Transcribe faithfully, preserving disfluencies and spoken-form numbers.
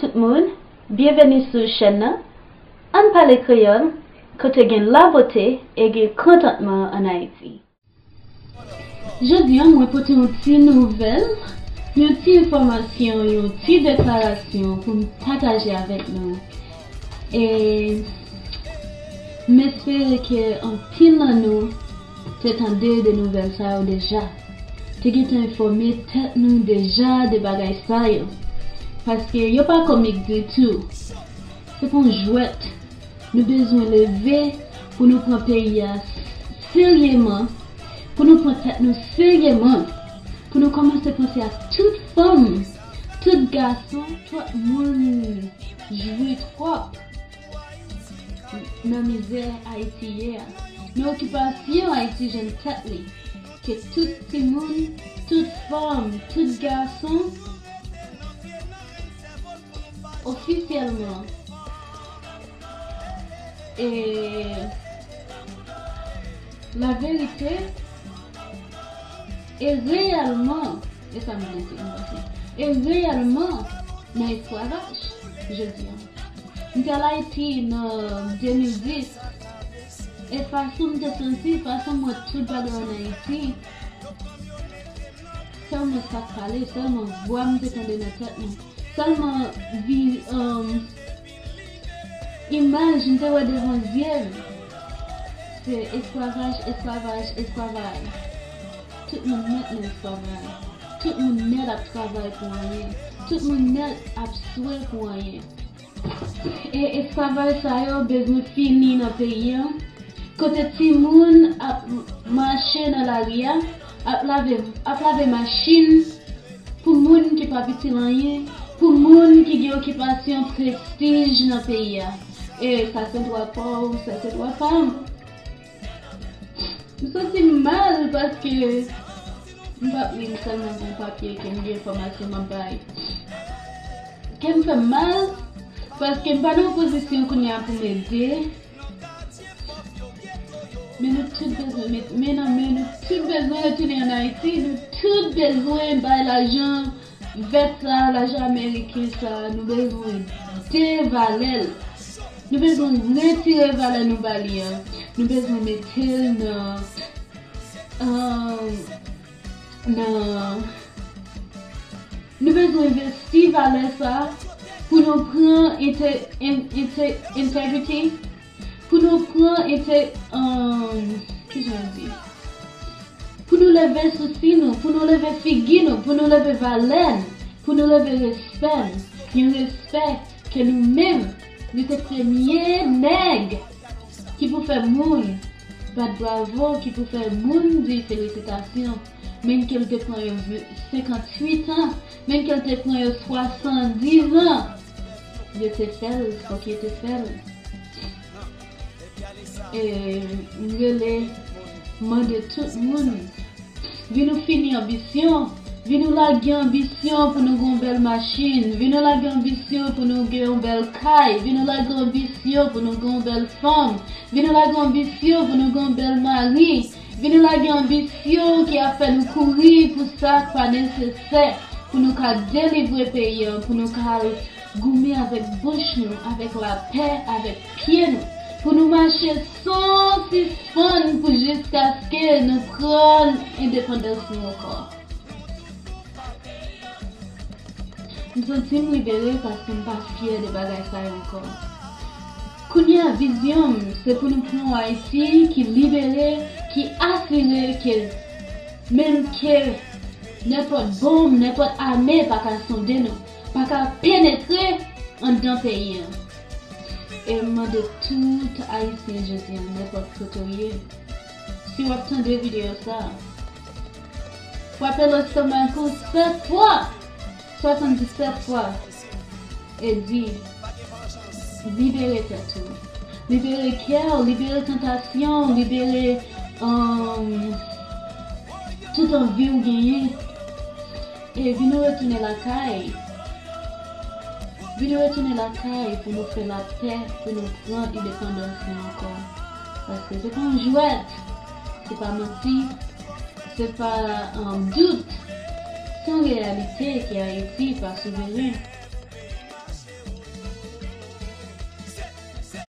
Tout moun, byenveni sou chèn nan. Ann pale kreyòl, kote gen labote e gen kontantman ann Ayiti. Jodi a, mwen pote yon ti nouvèl, yon ti enfòmasyon, yon ti deklarasyon pou m pataje avèk nou. E m espere ke anpil nan nou te tande de nouvèl sa yo deja, te gentan enfòme tèt nou deja de bagay sa yo. Paske yo pa komik ditou. Se pa yon jwèt. Nou bezwen leve pou nou pran peyi a seryeman, pou nou pran tèt nou seryeman, pou nou kòmanse panse ak tout fanm, tout gason, tout moun jwi twòp nan mizè Ayiti ye a, nan okipasyon Ayiti jwenn tèt li, ke tout timoun, tout fanm, tout gason, ofisyèlman, e laverite, e reyèlman, e sa m vle di, m panse, e reyèlman nan esklavaj, jodi a. M te al Ayiti nan de mil dis, e fason m te santi, fason m wè tout bagay ann Ayiti, sèlman sa k pale, sèlman vwa m te tande nan tèt mwen, sèlman vi, um, imaj m te wè devan zye m, se esklavaj, esklavaj, esklavaj. Tout moun nèt nan esklavaj. Tout moun nèt ap travay pou anyen. Tout moun nèt ap swe pou anyen. E esklavaj sa yo bezwen fini nan peyi a, kote timoun ap mache nan lari a, ap lave, ap lave machin pou moun ki pa itil anyen, pou moun ki gen okipasyon prestij nan peyi a. E sa se dwa pa w, sa se dwa pa m. M santi m mal paske m p ap ri, m sèlman gen papye ke m gen enfòmasyon m ap bay. Kè m fè m mal paske m pa nan yon pozisyon kounye a pou m ede. Men nou tout bezwen met men nan men, nou tout bezwen retounen ann Ayiti, nou tout bezwen bay lajan vèt sa, lajan ameriken sa, nou bezwen devalè l. Nou bezwen retire valè nou ba li an. Nou bezwen mete l nan, um, nan, nou bezwen envesti valè sa pou nou pran inte-, in-, inte-, integrity, pou nou pran inte-, um, kijan yo di? Pou nou leve sousi nou, pou nou leve figi nou, pou nou leve valè n, pou nou leve respè n. Yon respè ke nou menm, nou te premye nèg ki pou fè moun bat bravo, ki pou fè moun di felisitasyon. Menm ke l te pran yo ve-, senkanntuit an, menm ke l te pran yo swasanndis an, yo te fè l, fòk yo te fè l. E m rele, mande tout moun, vin nou fini anbisyon, vin nou lage anbisyon pou nou gen yon bèl machin, vin nou lage anbisyon pou nou gen yon bèl kay, vin nou lage anbisyon pou nou gen yon bèl fanm, vin nou lage anbisyon pou nou gen yon bèl mari, vin nou lage anbisyon ki ap fè nou kouri pou sa k pa nesesè, pou nou ka delivre peyi an, pou nou ka al goumen avèk bouch nou, avèk lapè, avèk pye nou, pou nou mache san sispann pou jiskaske nou pran endepandans nou ankò. M santi m libere paske m pa fyè de bagay sa yo ankò. Kounye a, vizyon m, se pou nou pran yon Ayiti ki libere, ki asire ke menm ke nenpòt bonm, nenpòt ame pa ka sonde nou, pa ka penetre anndan peyi an. E m mande tout Ayisyen jodi a, nenpòt kote w ye, si w ap tande videyo sa a, frape lestomak ou sèt fwa, swasanndisèt fwa, e di, libere tèt ou, libere kè w, libere tantasyon w, libere, um, tout anvi w genyen. E vin nou retounen lakay. Vin nou retounen lakay pou nou fè lapè, pou nou pran endepandans nou ankò. Paske se pa yon jwèt, se pa manti, se pa, um, dout. Se yon reyalite ke Ayiti pa souveren.